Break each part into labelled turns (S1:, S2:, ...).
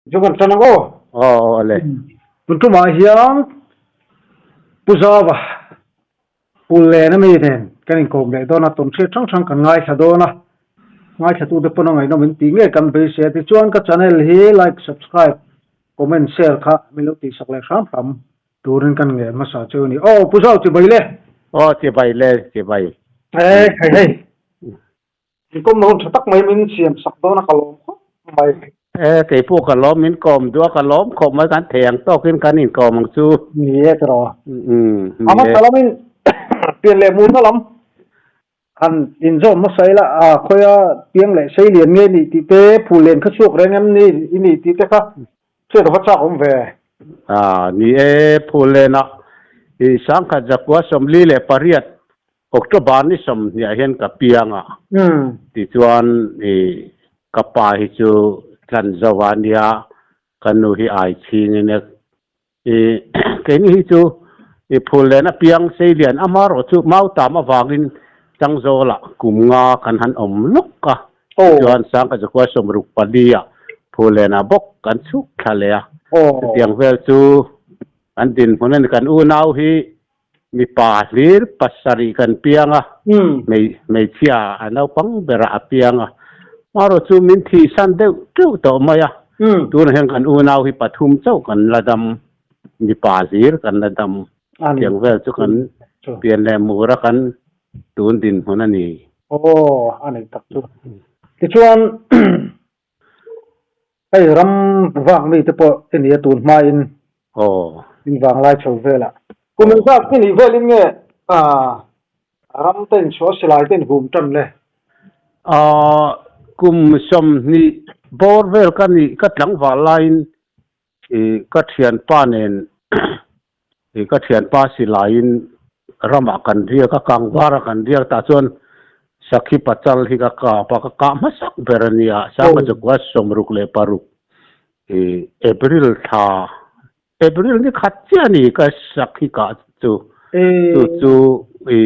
S1: Chu kan tan ang aw.
S2: Aw aw ale.
S1: Tun tumah hian Pu Zava Pullen a mi nen kan inkawm leh dawn a, tawn hriat hrang hrang kan ngaithla dawn a, ngaithlatute pawn a ngaihnawm in tih ngei kan beisei a. Tichuan ka channel hi like, subscribe, comment, share kha min lo tihsak leh hram hram turin kan ngen hmasa cheu a ni. Aw Pu Zau chibai le.
S2: Aw chibai le chibai.
S1: E hei hei. Inkawm na hun tha tak mai min siam sak dawn a ka lawm khawp mai.
S2: E, kei pawh ka lawm, min kawm duh a ka lawm khawp mai, kan thei ang tawkin kan inkawm ang chu.
S1: Ni e tiraw.
S2: Umm, ni
S1: A
S2: e.
S1: hmasa lamin pian leh murna lam han inzawm hmasa ila, a khawia piang leh sei lian nge nih tih te, phul len kha chhuak reng em ni i nih tih te kha hriat a va chak awm ve.
S2: A, ni e, phul lenah i sangkhat zakua 48 October ni 20 ah hian ka piang a, tichuan i ka pa hi chu tlan zo a nia, ka nu hi ai chhing in e, i keini hi chu i phul len a piang seilian amarawh chu mautam avangin Changzawlah kum nga kan han awm lawk a, tichuan Sangkachakua 64 ah phul len ah bawk kan chhuk thla leh a, chutiang vel chu kan dinhmun a ni, kan unau hi Mipa hlir pasarih kan piang a, hmeichhia a naupang berah a piang a. Marawh chu min thihsan deuh teuh tawh mai a, tunah hian kan unau hi pathum chauh kan la dam, mipa hlir kan la dam. Tiang vel chu kan pian leh mura kan tun dinhmun a ni.
S1: Aw, a nei tak chu. Tichuan, hei ram vak mite pawh i nia tun hmain
S2: Aw.
S1: In vanglai chho velah. Kum engzat nge nih velin nge ram te inchhuah silai te inhum tan le?
S2: Kum 20 bawr vel ka nih ka tlangval laiin ka thianpa nen ka thianpa silaiin ramah kan riak a, kangvara kan riak tah chuan sakhi pachal hi ka kap a, ka kah hmasak ber a nia, Sangha chakua 66. I April thla, April ni khat chiah a ni ka sak hi kah chu. Chu chu i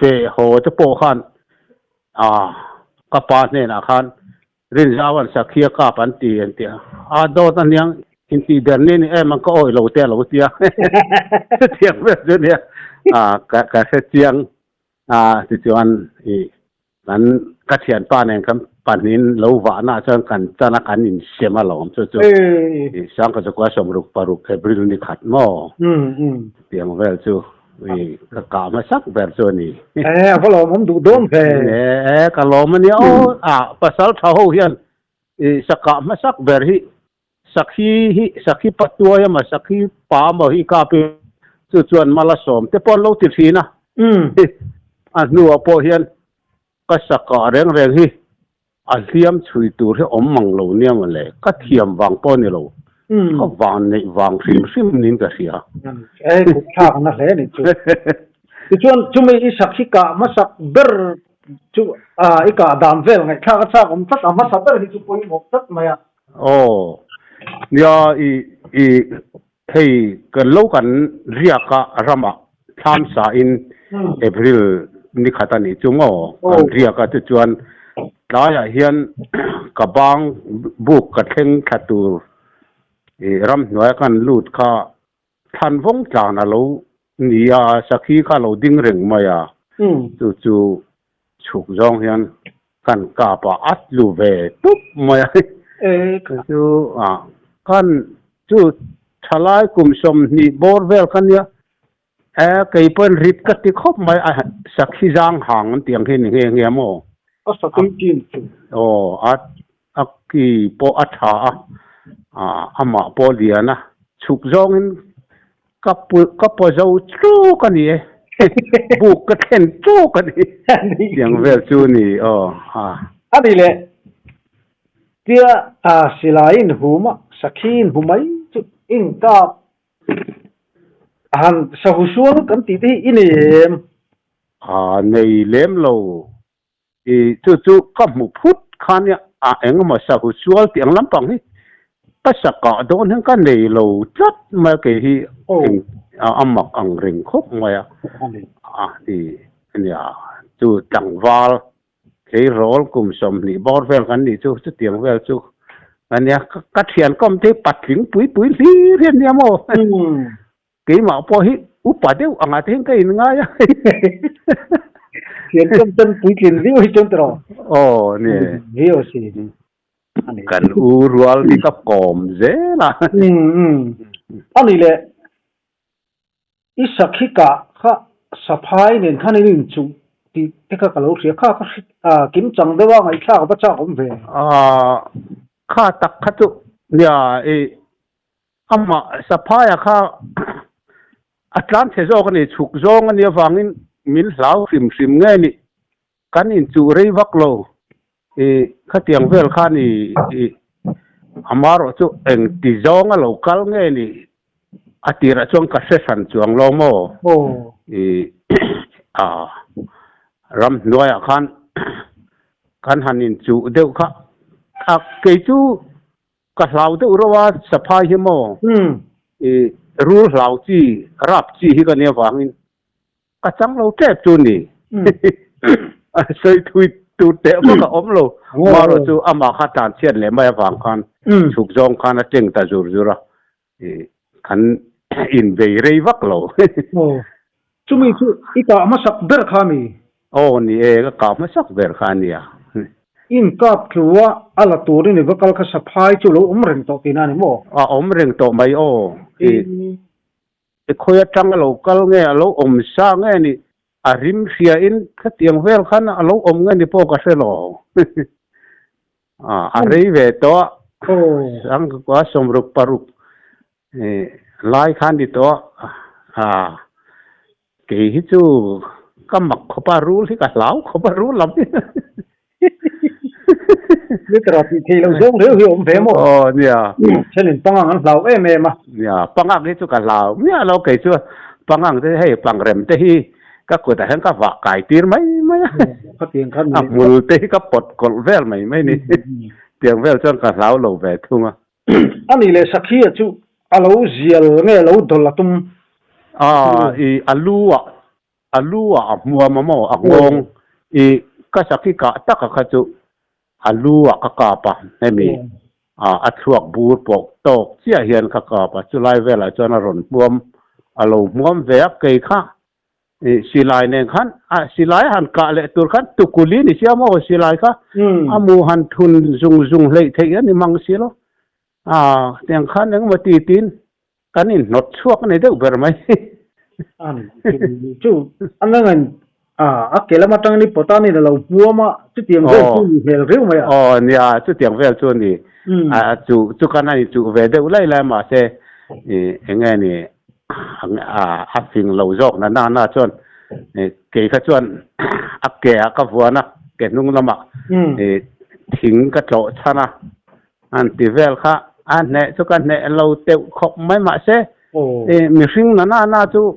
S2: feh haw te pawh khan a ka pa hnenah khan Rinzauan sakhi a kap an ti an ti a, a dawt a niang intih der ni ni em ang ka awih lo te a lo ti a. Chutiang vel chu nia a ka hre chiang a tichuan i Kan ka thianpa nen kan pahnihin lo vahna ah chuan kan chan a kan insem a lawm chu chu i Sangkachakua 66 April ni khat maw tiang vel chu i ka kah hmasak ber chu a ni.
S1: E a va lawmawm duh dawn ve.
S2: E ka lawm a nia aw a pasal tha ho hian i sakah hmasak ber hi sakhi hi sakhi patuai emaw sakhi pa emaw hi kap i chu chuan mala sawm te pawh an lo ti thin a a hnuah pawh hian ka sakah reng reng hi a hliam chhui tur hi awm mang lo nia maw le ka thiam vang pawh a ni lo ka van neih vang hrim hrim niin ka hria.
S1: E kut thlak na hle ni chu. Tichuan chumi i sakhi kah hmasak ber chu i kah dan vel ngaihthlak a chak awm tlat a hmasa ber hi chu pawimawh tlat mai a.
S2: Aw, nia i i hei kan lo kan riak a ramah thlam sa in April ni khat a nih chu maw kan riak a tichuan tlaiah hian ka bang buk ka thleng thla tur i ramhnuai a kan lut kha thlan vawng tlan a lo ni a sakhi kha a lo ding reng mai a chu chu Chhuk zawng hian kan kap a, a tlu ve tup mai a. Chu a kan chu thalai kum 20 bawr vel kha nia. E kei pawhin rit ka ti khawp mai a, sakhi zang hang an tih ang hi ni nghe nghe maw?
S1: A sakhi chin chu.
S2: Aw, a a ki pawh a tha a, amah pawh a lian a. Chhuk zawngin Ka pu ka paw zo chuk a ni e. Buk ka thlen chuk a ni. Tiang vel chu ni aw ha.
S1: A ni le. Tia a silai in hum a, sakhi in hu mai chu in kap han sahu sual kan tih te hi i nei em?
S2: A nei lem lo. I chu chu ka hmu phut khan i a engemaw sahu sual tih ang lampang hi ka sakah dawn hian ka nei lo tlat mai a kei hi eng A mak ang reng khawp mai a. A ti ania chu tlangval tleirawl kum 20 bawr vel kan nih chu chutiang vel chu ania ka thian kawm te hi patling pui pui hlir hi ania maw? Keimah pawh hi upa deuh angah te hian ka inngai a.
S1: Thian kawm ten puitlin viau hi chuan tiraw?
S2: Aw ni.
S1: Viau si.
S2: Kan u rual hi ka kawm zel a.
S1: A ni le, i sakhi kah kha saphai nen khan in inchuh tih te kha ka lo hria. Kha ka hre kim chang deuh a, ngaihthlak a va chak awm ve.
S2: Kha tak kha chu nia i amah saphaia kha a tlan chhe zawk a ni, chhuk zawng a nih avangin min hlau hrim hrim nge ni. Kan inchuh rei vak lo i khatiang vel khan i i amarawh chu eng ti zawng a lo kal nge ni a tirah chuan ka hre hran chuang lo maw i a ramhnuaiah khan kan han inchuh deuh kha a kei chu ka hlau deuh reuh a saphai hi maw i rul hlau chi rap chi hi ka nia vangin Ka chang lo tep chu ni. A sawi thui tur teh vak a awm lo. Marawh chu amah kha tlan chhiat leh mai avang khan chhuk zawng khan a teng ta zur zur a. Kan inbei rei vak lo.
S1: Chumi chu i kah hmasak ber kha mi?
S2: Aw ni e, ka kah hmasak ber kha a nia.
S1: In kap tlua a la turin i va kal kha saphai chu lo awm reng tawh tihna a ni maw?
S2: A awm reng tawh mai aw. I khawi atang a lo kal nge, a lo awm sa nge ni, a rim hria in khatiang vel khan a lo awm nge ni pawh ka hre lo. A rei ve tawh a, sangkua 66 lai khan ni tawh a, kei hi chu ka mak khawp a, rul hi ka hlau khawp a, rul lam hi.
S1: Liter a tih theih loh zawng reuh hi a awm ve maw?
S2: Aw nia.
S1: Thenin pangang an hlau em em a.
S2: Nia, pangang hi chu ka hlau miah lo kei chu pangang te hei pangrem te hi ka kutah hian ka vah kai tir mai mai a.
S1: Khatiang khan
S2: A hmul te hi ka pawt kawlh vel mai mai ni. Tiang vel chuan ka hlau lo ve thung a.
S1: A nih leh Sakhia chu a lo zial nge lo dawlh a tum?
S2: A i a lu ah A lu ah a hmuam a maw? A nghawng i ka sakhi kah tak a kha chu a lu ah ka kap a, hemi a thluak bur pawh tawk chiah hian ka kap a, chulai velah chuan a rawn hmuam, a lo hmuam ve a, kei kha i silai nen khan a silai a han kah leh tur khan tukuli ni sia maw silai kha a mu han thun zung zung hleih theih a ni mang si lo, a tiang khan engemaw ti tiin Kan inhnawt chhuak a ni deuh ber mai.
S1: Chu a ngangan a ke lam atang ni pawt a ni lo hmuam a, chutiang vel chu ni hmel riau mai a.
S2: Aw nia, chutiang vel chu a ni. A chu chu kan a inchuh ve deuh lai lai mahse eng nge ni a fing lo zawk na na na chuan kei kha chuan a ke ah ka vuan a, ke hnung lamah thing ka tlawh chhan a. An ti vel kha a hneh chu ka hneh lo teuh khawp mai mahse mihring na na na chu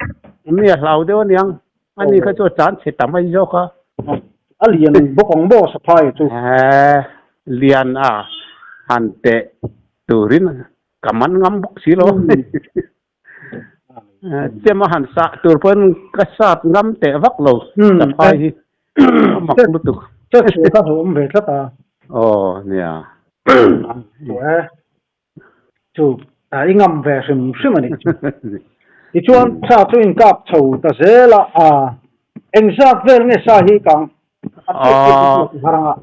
S2: mi a hlau deuh aniang ani kha chu a chan chhe ta mai zawk a.
S1: A lian bawk ang maw saphai chu?
S2: Lian a han teh turin ka man ngam bawk si lo. Chem a han sah tur pawhin ka sat ngam teh vak lo saphai hi a mak lutuk.
S1: Che chhuah kha a awm ve tlat a.
S2: Aw nia.
S1: Chu i ngam ve hrim hrim a nih chu. Tichuan sa chu inkap chho ta zel a, engzat vel nge sa hi kang a pek chu a har ang a.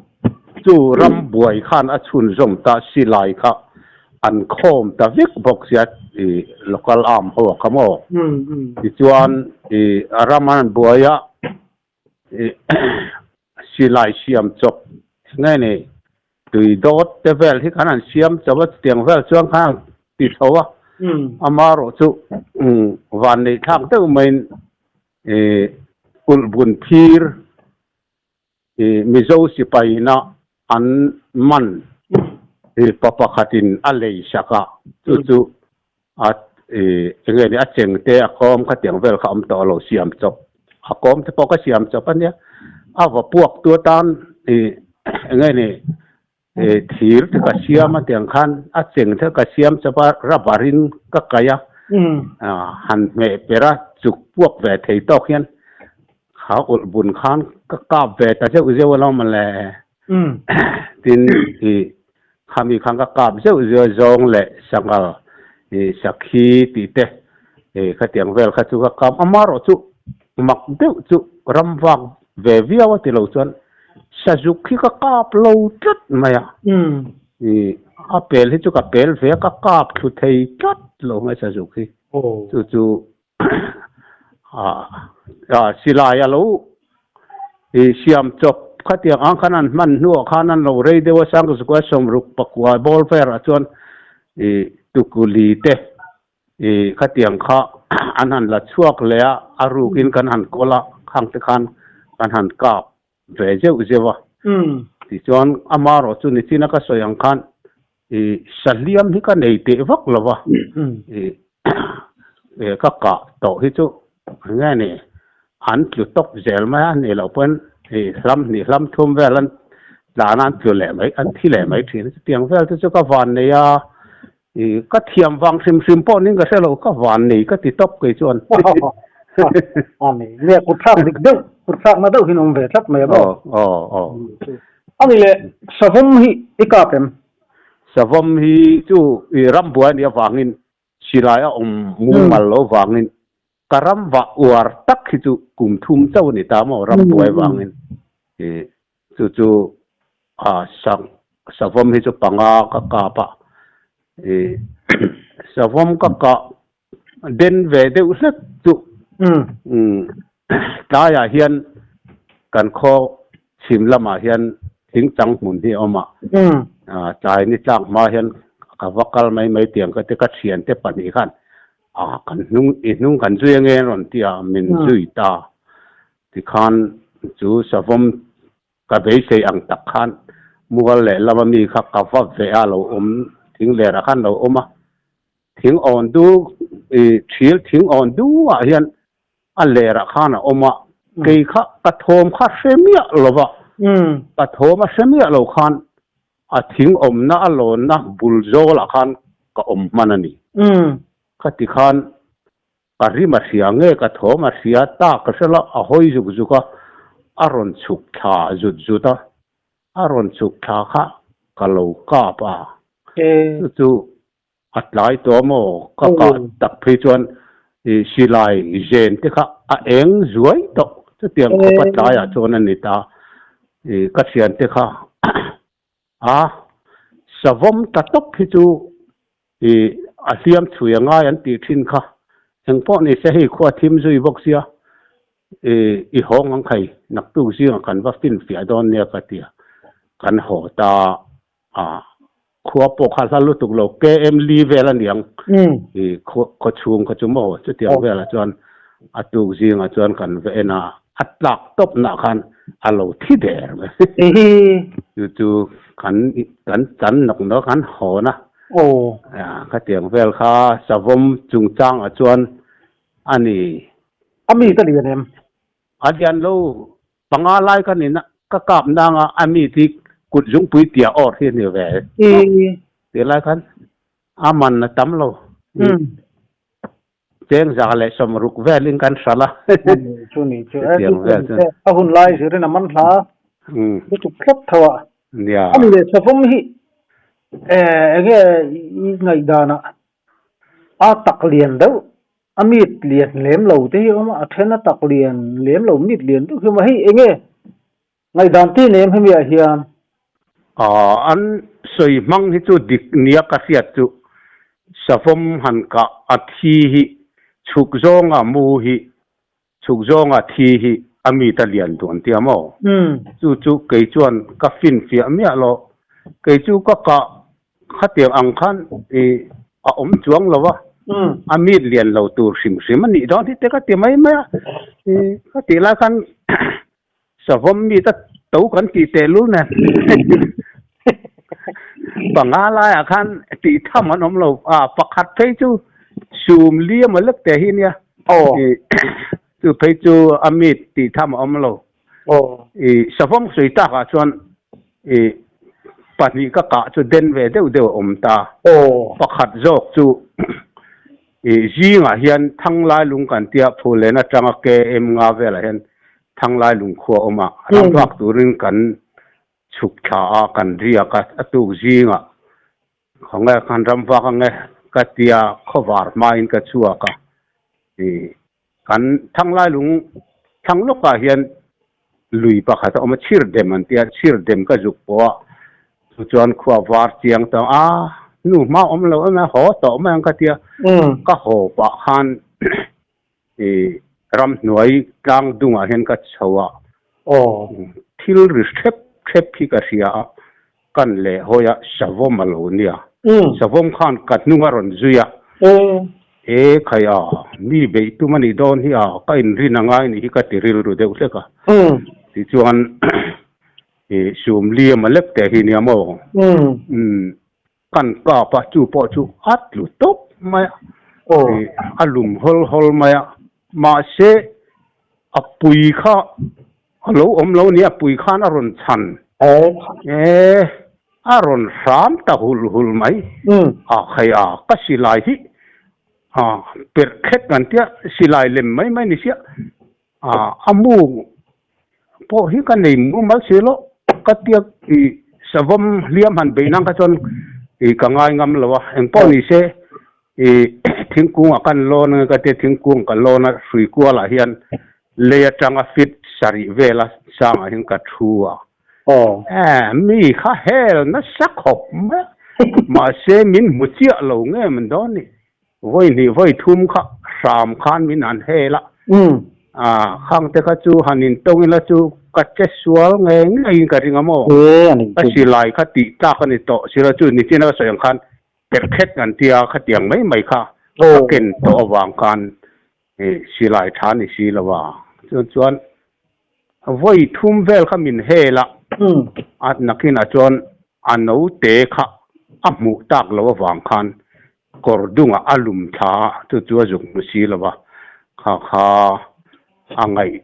S2: Chu ram buai khan a chhunzawm ta silai kha an khawm ta vek bawk sia i local arm ho a kha maw. Tichuan i ram an buai a i silai siam chawp nge ni tui dawt te vel hi khan an siam chawp a chutiang vel chuan khan an ti chho a amaherawh chu vanneih thlak deuh maiin I ulhbun phir i Mizo sipaina an man i pa pakhatin a lei sak a, chu chu a i enge ni a cheng te a kawm khatiang vel kha awm tawh lo siam chawp a kawm te pawh ka siam chawp a nia a va puak tu atan i enge ni i thir te ka siam a tiang khan a cheng te ka siam chawp a rubber in ka kaih a. Han hmeh per a chuk puak ve thei tawk hian kha ulh bun khan ka kap ve ta zeuh zeuh alawm mawle. Tin i khami khan ka kap zeuh zeuh a zawng leh sanghal i sakhi tih te i khatiang vel kha chu ka kap amaherawh chu mak deuh chu ram vak ve viau a ti lo chuan sazuk hi ka kap lo tlat mai a i a pel hi chu ka pel ve a ka kap thlu thei tlat lo mai sazuk hi chu chu Silai a lo siam chawp khatiang ang khan an hman hnuah khan an lo rei deuh a, Sangzukua sawmruk pakua bawr verah chuan tukuli te khatiang kha an han la chhuak leh a, a rukin kan han kawl a, khang te khan kan han kap ve zeuh zeuh a. Tichuan amaherawh chu nichina ka sawi ang khan I sahliam hi ka nei teh vak lo va, i ka kah tawh hi chu nge ni an tlu tawp zel mai a, nih loh pawn i hlam hnih hlam thum vel an tlan a an tlu leh mai an thi leh mai thin a, chutiang vel te chu ka van nei a, i ka thiam vang hrim hrim pawh niin ka hre lo, ka van nei ka ti tawp kei chuan.
S1: A ni, nia kut thlak dik deuh, kut thlakna deuh hi an awm ve tlat mai a maw?
S2: Aw aw.
S1: A ni leh, savawm hi i kap em?
S2: Savawm hi chu i ram buai a nih avangin silai a awm mumal lo vangin ka ram vah uar tak hi chu kum thum chauh a ni ta maw ram buai vangin i chu chu a savawm hi chu panga ka kap a i savawm ka kah den ve deuh hlek chu tlaiah hian kan khaw chhim lamah hian thingchang hmun hi a awm a, tlai ni tlak hma hian ka va kal mai mai tiang ka ti ka thiante pahnih khan a kan hnung i hnung kan zui ange an rawn ti a min zui ta tikhan chu savawm Ka beisei ang tak khan mual leh lama mi kha ka va ve a lo awm, thing lerah khan lo awm a. Thing awn du i thil thing awn duah hian a lerah khan a awm a, kei kha ka thawm kha hre miah lo va, ka thawm a hre miah lo khan a thing awmna a lawnna bul zawlah khan ka awm hman a ni. Khati khan Ka rim a hria nge ka thawm a hria ta ka hre lo, a hawi zuk zuk a, a rawn chhuk thla zut zut a, a rawn chhuk thla kha ka lo kap a, chu chu a tlai tawh maw ka kah tak phei chuan silai zen te kha a eng zuai tawh, chutiang khawp a tlaiah chuan a ni ta, ka thiante kha a savawm ta tawp hi chu I a hliam chhui a ngai an tih thin kha. Eng pawh ni se hei khua thim zui bawk sia i i hawng ang khai naktuk zingah kan va finfiah dawn nia ka ti a. Kan haw ta a khua pawh kha hla lutuk lo KM li vel a niang i khaw khaw chhung kha chu maw chutiang velah chuan a tuk zingah chuan kan va en a a tlak tawp nah khan a lo thi der mai. Chu chu kan kan chan nawk nawk kan hawn a.
S1: Aw.
S2: Khatiang vel kha savawm chungchangah chuan a ni.
S1: A mi ka lian em?
S2: A lian lo, panga lai ka ni na, ka kap nang a, a mi ti kut zungpui tia awr hi a ni ve. Tih lai khan a man a tam lo. Cheng za leh 60 velin kan hralh a.
S1: Chu ni chu e, chu ni che. A hun lai zirin a man hla. Lutuk tlat tho a.
S2: Nia.
S1: Ani leh savawm hi enge i ngaihdan ah a tak lian deuh a mit lian lem lo te hi a awm a, a then a tak lian lem lo mit lian deuh hi a awm a, hei enge ngaihdan ti nem hemi ah hian.
S2: An sawi hmang hi chu dik nia ka hriat chu savawm han kah a thi hi chhuk zawnga mu hi chhuk zawnga thi hi a mit a lian duh an tia maw? Chu chu kei chuan ka finfiah miah lo. Kei chu ka kah khatiang ang khan i a awm chuang lo a, a mit lian lo tur hrim hrim a nih dawn hi te ka ti mai mai a. I ka tih lai khan Savawm mi ta to kan tih teh lul nen panga laiah khan tih tham an awm lo a pakhat phei chu sum li emaw lek teh hi nia chu phei chu a mi tih tham a awm lo i savawm sawi takah chuan i pahnih ka kah chu den ve deuh deuh a awm ta pakhat zawk chu. I zingah hian Thanglai lung kan tia Phullen atanga KM nga velah hian Thanglai lung khua a awm a, ram vak turin kan chhuk thla a, kan riak a, a tuk zingah khawnge khan ram vak ange ka tia khawvar hmain ka chhuak a, i kan Thanglai lung thlang lawkah hian lui pakhat a awm a, chhirdem an tia, chhirdem ka zuk pawh a, chu chuan khua var chiang tawh a, nu hma awm lo em a, haw tawh mai ang ka tia, ka haw pah khan i ramhnuai tlang dungah hian ka chho a, thil ri hrep hrep hi ka hria a, kan leh hawi a, savawm a lo nia, savawm khan ka hnung a rawn zui a, e khai a, mi beih tum a nih dawn hi a, ka inrin a ngai nih hi ka ti rilru deuh hlek a, tichuan i sum liam a lek teh hi nia maw, kan kap a, chu pawh chu a tlu tawp mai a, a lum hawl hawl mai a, mahse a pui kha a lo awm lo nia, pui khan a rawn chhan e, a rawn hram ta hul hul mai, a khai a, ka silai hi a perh khet kan tia, silai lem mai mai ni sia, a mu pawh hi ka nei mumal si lo, ka tia i savawm hliam han beih nan kha chuan i ka ngai ngam lo a, engpawh ni se i thingkung ah kan lawn ang ka tia thingkung ka lawn a hrui kual ah hian lei atanga fit sarih vel a sang ah hian ka thu a, mi kha hel nasa khawp mai a, mahse min hmu chiah lo nge man dawn ni. Vawi hnih vawi thum kha hram khan min han hel a, khang te kha chu han intawng ila chu ka che sual ngei ngeiin ka ring a maw? Ka silai kha tih tlak a ni tawh silo chu nichina ka sawi ang khan perkhet kan tia khatiang mai mai kha ka ken tawh avang khan silai tha ni si lo a, chuan chuan vawi thum vel kha min hel a, a nakinah chuan a note kha a hmuh tak loh avang khan Kawr dungah a lum thla a, chu chu a zuk hmu si lo va, kha kha a ngaih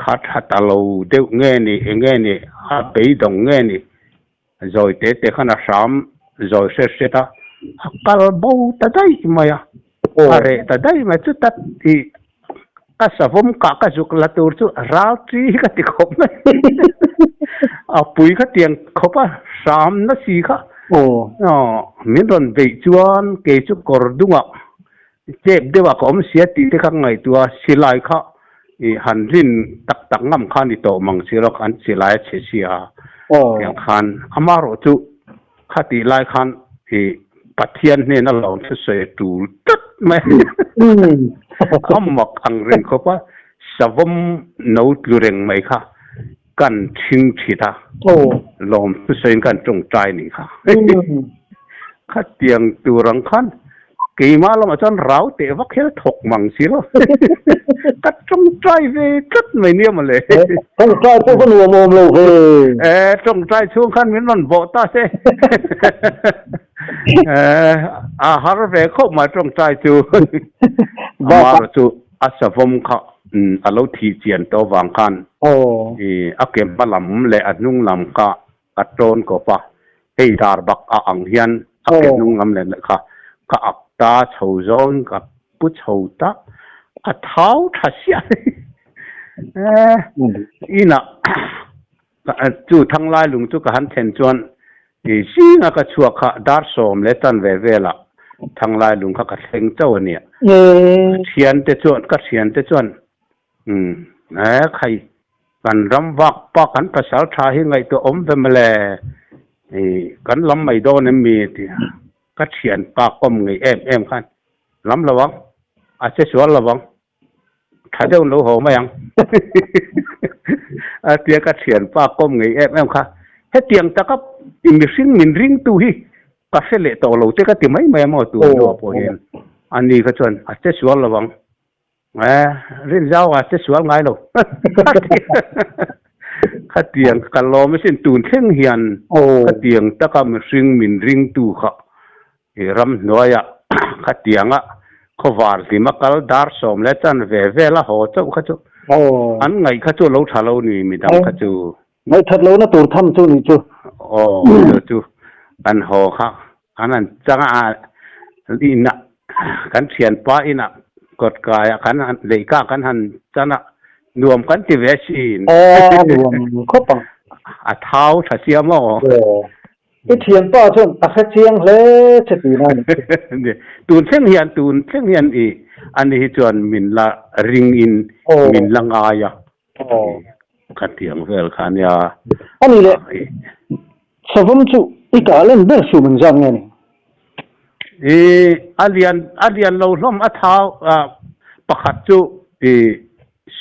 S2: kha tha ta lo deuh nge ni, eng nge ni, a beidawng nge ni, zawi te te khan a hram zawi hret hret a, a kal bo ta daih mai a, a reh ta daih mai, chuta tih ka savawm kah ka zuk la tur chu ral chi hi ka ti khawp mai a pui kha tiang khawp a hram na si kha min rawn beih chuan kei chu kawr dungah chep deuhah ka awm sia tih te kha ka ngaihtuah a silai kha i han rin tak tak ngam kha a ni tawh mang si lo an silai a chhe sia tiang khan amaherawh chu Khatih lai khan i Pathian hnena lo thusawi a tul tlat mai. A mak ang reng khawp a, savawm no tlu reng mai kha kan thing thit a, lawm thusawiin kan tawngtai nih kha. Khatiang tur ang khan Keimah lamah chuan rau teh vak hian a thawk mang si lo. Ka tawngtai ve tlat mai nia mawle.
S1: Tawngtai pawh ka nuam awm lo ve.
S2: E, tawngtai chhung khan min rawn bawh ta se. E, a har ve khawp mai tawngtai chu. Amar chu a savawm kha a lo thih chian tawh avang khan a ke hma lam leh a hnung lam kha Ka tawn kawp a, hei dar bak a ang hian a ke hnung lam leh leh kha ka ak ta chho zawn ka pu chho ta a thau tha siah e inah chu thanglai lung chu ka han thlen chuan i zinga ka chhuak kha dar sawm leh tan ve velah thanglai lung kha ka thleng chauh a nia ka thiante chuan ka thiante chuan Umm e khai kan ram vak pa kan pasal tha hi ngaihtuah awm ve mawle i kan lam mai dawn em mi ti a ka thian pa kawm ngei em em khan lam lo ang a che sual lo ang tha deuh lo haw mai ang a tia ka thian pa kawm ngei em em kha hetiang taka i mihring min ringtu hi ka hre leh tawh lo te ka ti mai mai a maw tun hnuah pawh hian ani kha chuan a che sual lo ang. Eh, rin zau a che sual ngai lo. Khatiang ka lawm asin tun thleng hian khatiang taka mihring min ringtu kha i ram hnuaia khatianga khawvar hlim a kal dar sawm leh chan ve vel a haw chauh kha chu an ngaih kha chu lo tha lo ni midang kha chu.
S1: Ngaihthat lohna tur tham chu nih chu.
S2: Aw, chu chu an haw kha an han chang a, inah. Kan thianpa inah kawtkaiah kan han leihka kan han chan a, nuam kan ti ve asin.
S1: Aw, a nuam khawp ang.
S2: A thau tha sia maw?
S1: Aw, i thianpa chuan a hre chiang hle che tih na a ni.
S2: Tun thleng hian, tun thleng hian i ani hi chuan min la ring in min la ngai a. Ka tiang vel kha ania.
S1: A ni le, savawm chu i kah len ber su min zat nge ni?
S2: I a lian a lian lo hlawm a thau pakhat chu i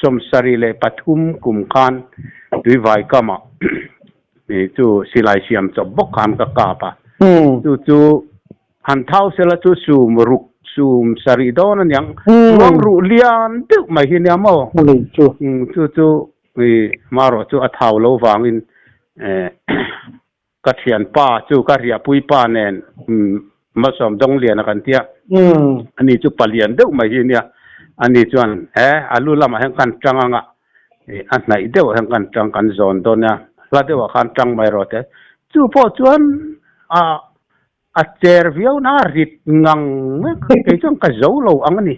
S2: 73 kum khan tuivai kamah i chu silai siam chawp bawk khan ka kap a. Chu chu Han thau sela chu sum ruk sum sarih dawn a niang. Ruang ruh lian deuh mai hi nia maw?
S1: Chu.
S2: Chu chu i marawh chu a thau lo vangin ka thianpa chu ka riahpui pa nen Malsawm Dongliana kan tia. Ani chu palian deuh mai hi nia. Ani chuan he a lu lamah hian kan tang anga a hnaih deuhah hian kan tang kan zawn dawn nia. Hla deuhah khan tang mai rawh te. Chu pawh chuan a A cher viau na rit ngang mek kei chuan ka zo lo ang a ni.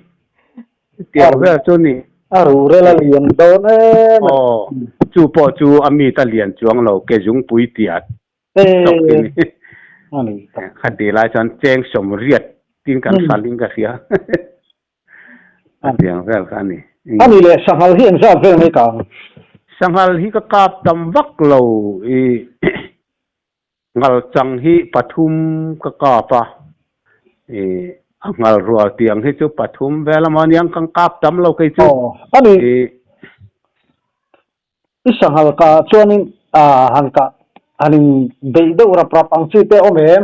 S2: Chutiang vel chu ni.
S1: A ruhrel a lian dawn em a.
S2: Aw, chu pawh chu a mit a lian chuang lo, ke zungpui tiat tawk hi ni.
S1: A ni tak.
S2: Khati lai chuan cheng 80 tin kan hral in ka hria. Chutiang vel kha a ni.
S1: A ni le, sanghal hi engzat vel nge ka ang?
S2: Sanghal hi ka kap tam vak lo i. Ngalchang hi pathum ka kap a, i a ngal rual tiang hi chu pathum vel a maw aniang kan kap tam lo kei chu.
S1: Aw, a ni. I sanghal kah chuanin a han kah han in beih deuh rap rap ang chi te a awm em?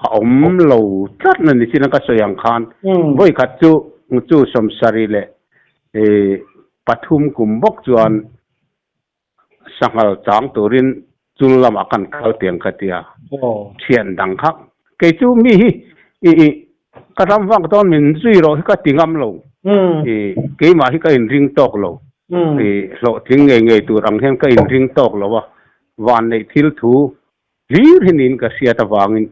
S2: A awm lo tlat na ni chin a ka sawi ang khan vawikhat chu chu 73 kum bawk chuan Sanghal chang turin chul lamah kan kal tiang ka ti a, thian dang kha kei chu mi hi i i ka ram vak dawn min zui rawh hi ka ti ngam lo, i keimah hi ka inring tawk lo, i hlawhtling ngei ngei tur ang hian ka inring tawk lo a, vanneih thil thu hlir hi niin ka hriat avangin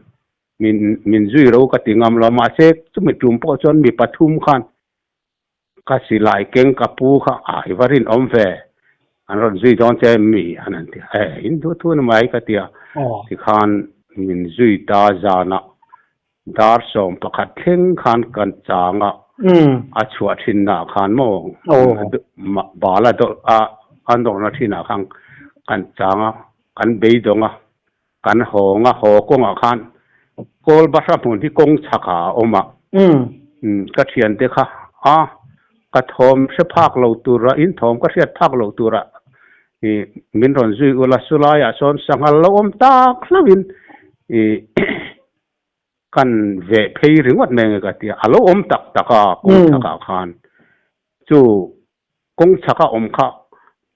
S2: min min zui ro ka ti ngam lo, mahse chumi tum pawh chuan mi pathum khan Ka silai keng ka pu kha a i va rinawm ve, an rawn zui dawn che em mi? An han ti a, e in duh thu ni mai ka ti a, tikhan min zui ta zanah dar 11 thleng khan kan chang a, a chhuah thinnaah khan maw bal a dawlh a, a nawrna thinah khan kan chang a, kan beidawng a, kan hawng a, haw kawngah khan kawl bahra hmun hi kawng chhakah a awm a, ka thiante kha a ka thawm hre phak lo tura in thawm ka hriat phak lo tura i min rawn zui ula sulaiah sawn sanghal lo awm tak hlauhin i kan veh phei ringawt mai nge ka ti a, a lo awm tak tak a kawng chhakah khan chu Kawng chhaka awm kha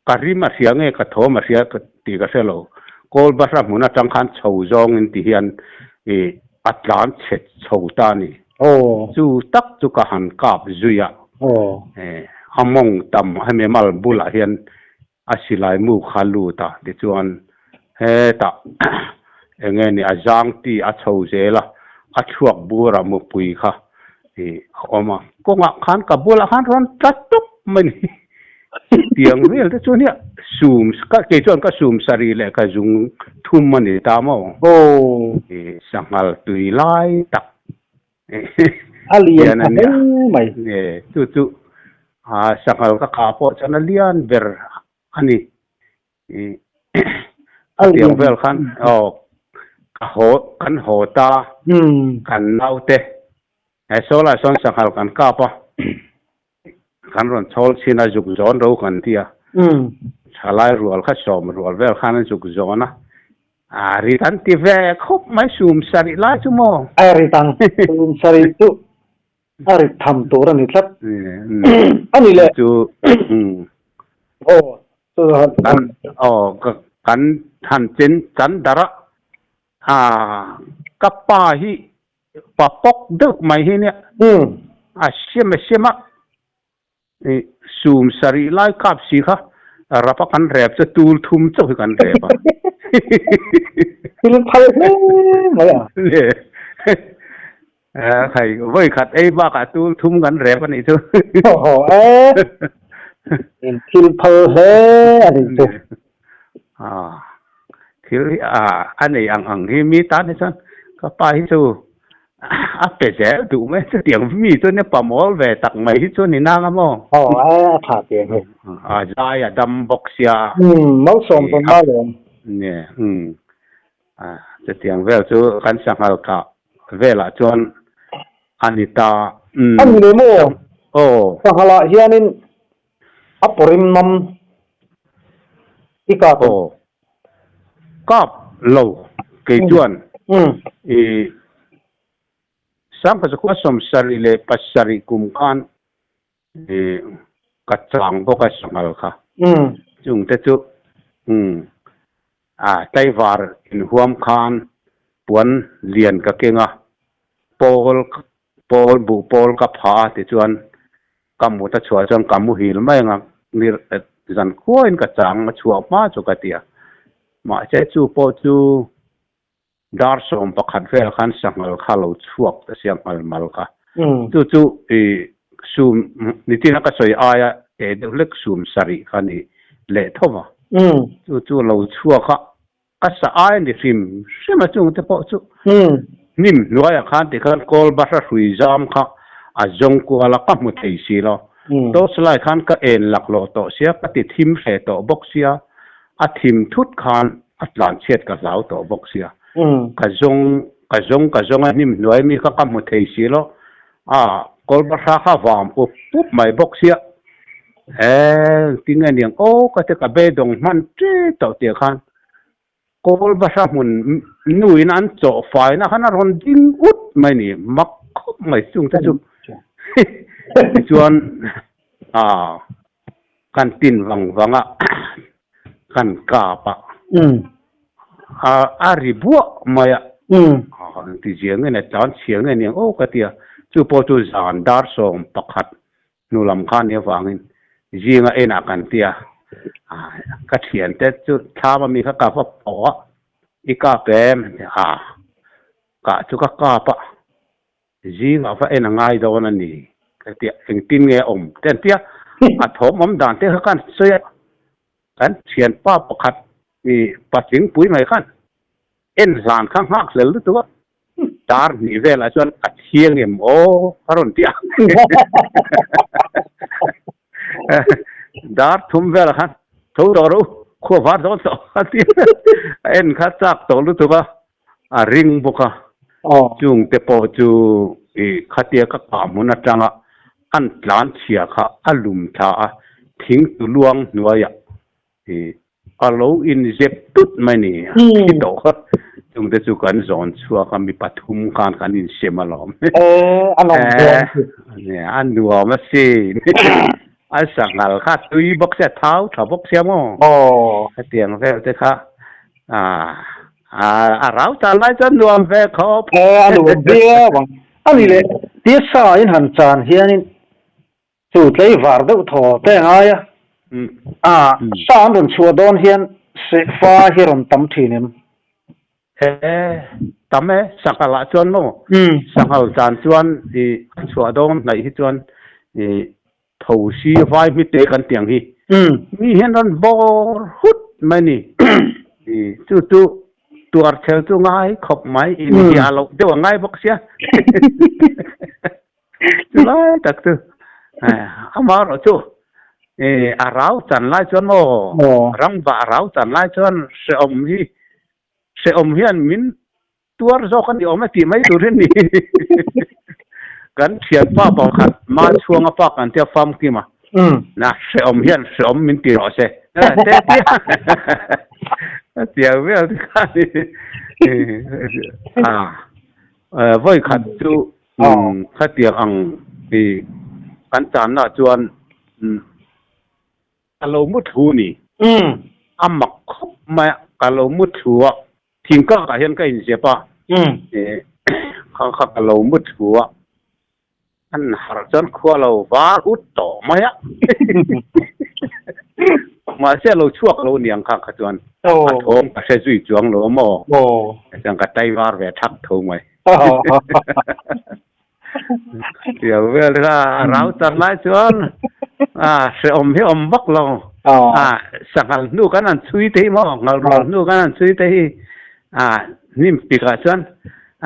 S2: ka rim a hria nge ka thawm a hria tih ka hre lo. Kawl bahra hmun atang khan chho zawngin ti hian i a tlan chhe chho ta a ni. Chu tak chu ka han kap zui a. A mawng tam hemi mal bulah hian a silai mu kha lut a tichuan hetah eng nge ni a zang ti a chho zel a, a chhuak bur a mupui kha ih a awm a, kawngah khan ka bulah khan rawn tla tawp mai ni chutiang vel te chu nia sum ka kei chuan ka sum sarih leh ka zung thum a ni ta maw ih sanghal tui lai tak
S1: A lian tha hle mai.
S2: Chu chu sanghal ka kah pawh chuan a lian ber a ni. A tiang vel khan aw ka haw kan haw ta kan naute he saw lai sawn sanghal kan kap a kan rawn chhawl chhin a zuk zawn ro kan ti a thalai rual kha sawm rual vel khan an zuk zawn a a rit an ti ve khawp mai sum sarih lai chu maw
S1: a rit ang sum sarih chu a rit tham tur a ni tlat a ni le
S2: chu
S1: aw chu
S2: kan aw kan han chen chan dar a a ka pa hi Pa pawk deuh mai hi nia. A siam a siam a, i sum sarih lai kap si kha rap a kan rep chu tul thum chauh hi kan rep a.
S1: Thil phal hle mai a.
S2: Le. Khai vawi khat ei bakah tul thum kan rep a nih chu.
S1: Aw e. In thil phal hle a nih chu.
S2: Thil hi a nei ang ang hi mi tan hi chuan ka pa hi chu a pe zel duh mai chutiang mi chu nia pamawl ve tak mai hi chu ni nang a maw.
S1: Aw e a tha tiang hi.
S2: A zai a dam bawk sia.
S1: Malsawm pawn mai lawm.
S2: Nia umm chutiang vel chu kan sanghal kah velah chuan a ni ta.
S1: A ni le maw?
S2: Aw.
S1: Sanghal ah hianin A pawrim nam i kap em?
S2: Aw. Kap lo kei chuan i Sangkhazakhua 77 kum khan i ka chang bawk a sanghal kha. Chungte chu A tlaivar inhuam khan puan lian ka keng a, pawl pawl buh pawl ka pha a tichuan ka mut a chhuah chuan ka muhil mai ang a, ni zan khuain ka chang a chhuah hma chu ka ti a. Mahse chu pawh chu dar 11 vel khan sanghal kha lo chhuak ta sia nghal mal kha. Chu chu i sum nitin a ka sawi aia te deuh hlek sum sarih kha ni leh tho va. Chu chu lo chhuak a, ka sa ai a ni hrim hrim a chungte pawh chu hnim hnuaiah khan tikhan kawl bahra hrui zam kha a zawng kual a, ka hmu thei si lo. Torch light khan ka en laklawh tawh sia, ka ti thim hreh tawh bawk sia, a thim thut khan a tlanchhiat ka hlau tawh bawk sia. Ka zawng ka zawng ka zawng a hnim hnuai mi kha ka hmu thei si lo. A kawl bahra kha vang pup pup mai bawk sia. He tinge niang aw ka ti ka beidawng hman ṭe tawh tih khan kawl bahra hmun nuin an chawh faina khan a rawn ding ut mai ni mak khawp mai chungte chu tichuan a kan tin vang vang a kan kap a a a ri buah mai a ti zia nge ni tlan chhia nge niang aw ka ti a chu pawh chu zan dar 11 Hnu lam kha nia vangin zinga enah kan ti a, ka thiante chu thlam ami kha ka va pawh a, i kap em? A, kah chu ka kap a, zingah va en a ngai dawn a ni ka ti a, engtin nge a awm te an ti a, a thawm awm dan te kha khan sawi a, kan thianpa pakhat i patling pui mai khan En hlan kha nghak hlel lutuk a, dar hnih velah chuan a thiang em aw a rawn ti a. Dar thum velah khan tho tawh rawh u, khua var dawn tawh a ti a. A en kha chak tawh lutuk a, a ring bawk a. Chungte pawh chu i khatia ka kah hmun atanga an tlan chhia kha a lum thla a, thing tu luang hnuaiah i a lo inzep tut mai ni a thi tawh kha chungte chu kan zawn chhuak a mi pathum khan kan insem alawm a nuam asin a sanghal kha tui bawk sia thau tha bawk sia maw hetiang vel te kha a rau tan lai chuan nuam ve khawp
S1: a nuam viau ang a ni leh tia sa in han chan hianin Chu tlaivar deuh thaw te a ngai a. A, sa an rawn chhuah dawn hian sehfa hi rawn tam thin em?
S2: E, tam e, sanghal ah chuan maw? Sanghal tan chuan i a chhuah dawn hnaih hi chuan i thosi vai hmite kan tiang hi mi hian rawn bawr hut mai ni. I chu chu tuar chhel chu ngai khawp mai, inhia loh deuh a ngai bawk sia. Chu lai tak chu amah erawh chu a rau chan lai chuan maw ramva a rau chan lai chuan hrehawm hi hrehawm hian min tuar zawk a ni awm e tih mai tur hi a ni. Kan thianpa pakhat Machhuanga pa kan tia famkim a na hrehawm hian hrehawm min ti rawh se te tia tiang vel te khan a vawi khat chu Khatiang ang i kan channa chuan ka lo mu thlu ni. A mak khawp mai a, ka lo mu thlu a, thingkakah hian ka inzep a, kha kha ka lo mu thlu a, an harh chuan khua lo var ut tawh mai a. Mahse a lo chhuak lo niang kha kha chuan a thawm ka hre zui chuang lo maw? Chuan ka tai var ve thak tho mai. Tiang vel kha a rau tar lai chuan a hrehawm hi awm vak lo. A sanghal hnu kan han chhui te hi maw nghal rual hnu kan han chhui te hi a hnim pikah chuan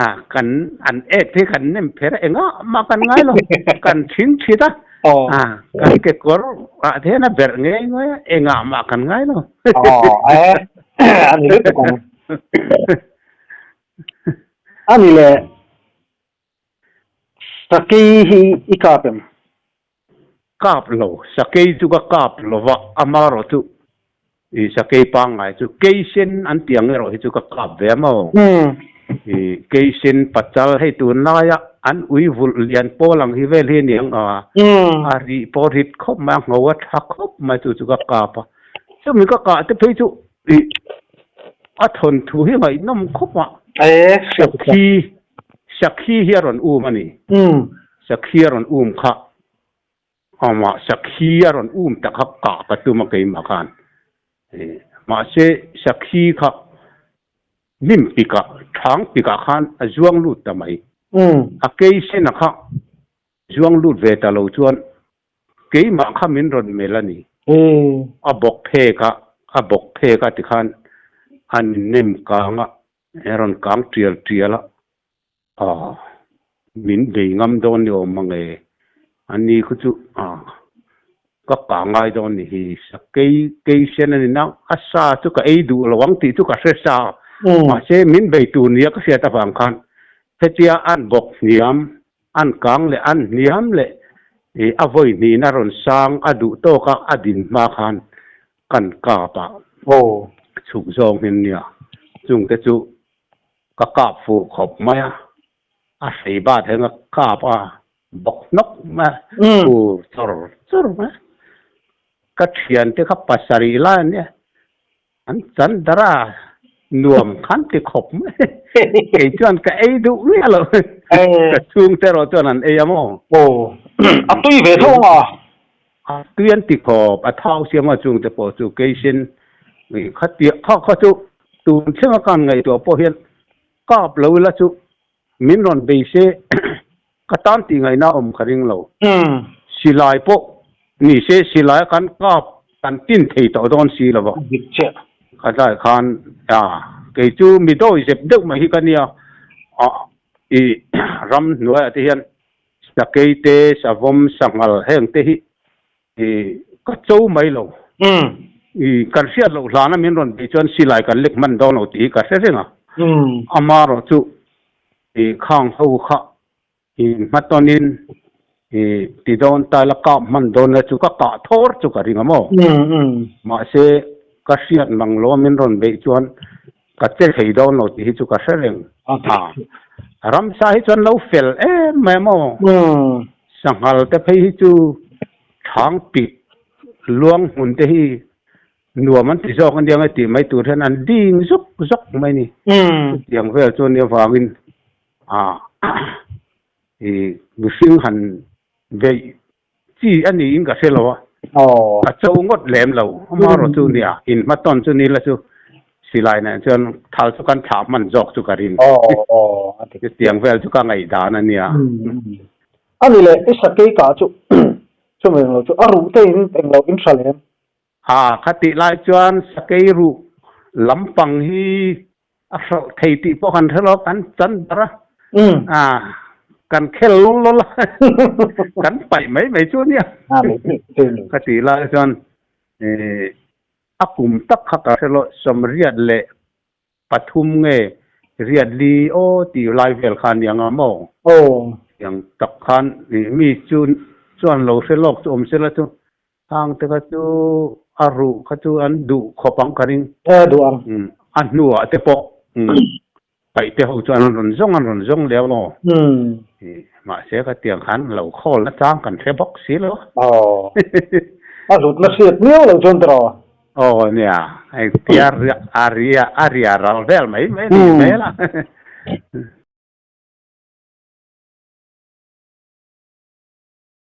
S2: a kan an ek te hi kan nem pher a engah mah kan ngai lo kan thing thit a a kan kekawr ah te hian a berh ngei ngei a engah mah kan ngai lo.
S1: A ni lutuk ang. A ni le Sakei hi i kap em?
S2: Kap lo, sakei chu ka kap lo va, amarawh chu i sakei pangngai chu keisen an tih ang erawh hi chu ka kap ve a maw? I keisen pachal hei tunlaia an ui vulh lian pawl ang hi vel hi a ni ang a, a rih pawh rit khawp mai a, ngho a tha khawp mai chu chu ka kap a, chumi ka kah te phei chu I a thawnthu hi ngaihnawm khawp a. Sakhi, Sakhi hi a rawn um a ni. Sakhi a rawn um kha amah Sakhi a rawn um tak kha kah ka tum a keimah khan. Mahse Sakhi kha hnim pikah, thang pikah khan a zuang lut ta mai. A keisena kha zuang lut ve ta lo chuan Keimah kha min rawn melh a ni. A bawk phek a, a bawk phek a tikhan a nem kang a, a rawn kang tial tial a, aw min bei ngam dawn ni awm mang e, a ni khu chu aw ka kah ngai dawn ni hi, sakei kei sen a ni na, a sa chu ka ei duh lo ang tih chu ka hre sa, mahse min bei tur nia ka hriat avang khan hetia an bawk hniam An kang leh an hniam leh i a vawi hnihin a rawn sang a duh tawk a, a din hma khan kan kap a chhuk zawng hian nia chungte chu ka kap fuh khawp mai a, a hrei bat hian ka kap a bawk hnawk mai a, fur chawr chawr mai a, ka thiante kha pasarih lai an nia. An chan dar a, nuam khan ti khawp mai. Kei chuan ka ei duh miah lo. Ka chhungte erawh chuan an ei a maw?
S1: Aw, a tui ve tho ang a.
S2: A tui an ti khawp, a thau siam a chungte pawh chu keisin khatia kha kha chu tun thlenga kan ngaihtuah pawh hian kap lo ila chu min rawn bei se ka tan tih ngaihna awm ka ring lo. Silai pawh ni se silai a kan kap kan tin thei tawh dawn si lo va.
S1: Dik chiah.
S2: Ka tlai khan a kei chu mi dawi zep deuh mai hi ka nia a i ram hnuaiah te hian sakei te savawm sanghal heng te hi i ka cho mai lo. I kan hriat loh hlana min rawn beih chuan silai kan lek hman dawn lo tih hi ka hre reng a. Amarawh chu I khang ho kha i hmatawnin i ti dawn ta la kap hman dawn la chu ka kah thawr chu ka ring a maw? Mahse ka hriat mang lo a min rawn beih chuan ka che thei dawn lo tih hi chu ka hre reng a. Ramsa hi chuan lo fel em mai a maw? Sanghal te phei hi chu thang pik luang hmun te hi Nuam an ti zawk a nia nge tih mai tur hian an ding zawk zawk mai ni. Chutiang vel chu ania vangin ah i mihring han beih chi a niin ka hre lo a, a cho ngawt lem lo. Amaherawh chu nia inhmatawn chu ni la chu silai nen chuan thal chu kan thlah hman zawk chu ka ring. Chutiang vel chu ka ngaihdan a nia.
S1: A ni le, i sakei kah chu chumi englo chu a ruh te in englo in hra lem.
S2: A khatih lai chuan sakei ruh lampang hi a hralh thei tih pawh kan hre lo, kan chan ber a, a kan khel lul lul a, kan paih mai mai chu a nia. Khatih lai chuan a kum tak kha ka hre lo, sawmriat leh pathum nge riat li aw tih lai vel kha a ni ang a maw? Tiang tak khan mi chu chuan lo hre lawk chu awm sela chu Hang te kha chu a ruh kha chu an duh khawp ang ka ring.
S1: E duh ang.
S2: A hnuah te pawh paih te ho chu an rawn zawng an rawn zawng leh lo. Mahse kha tiang khan lo khawl na chang kan hre bawk si lo.
S1: Aw. A hlutna hriat miau lo chuan tiraw?
S2: Aw nia, engtia a ria a ria ral vel mai mai a ni hmel a.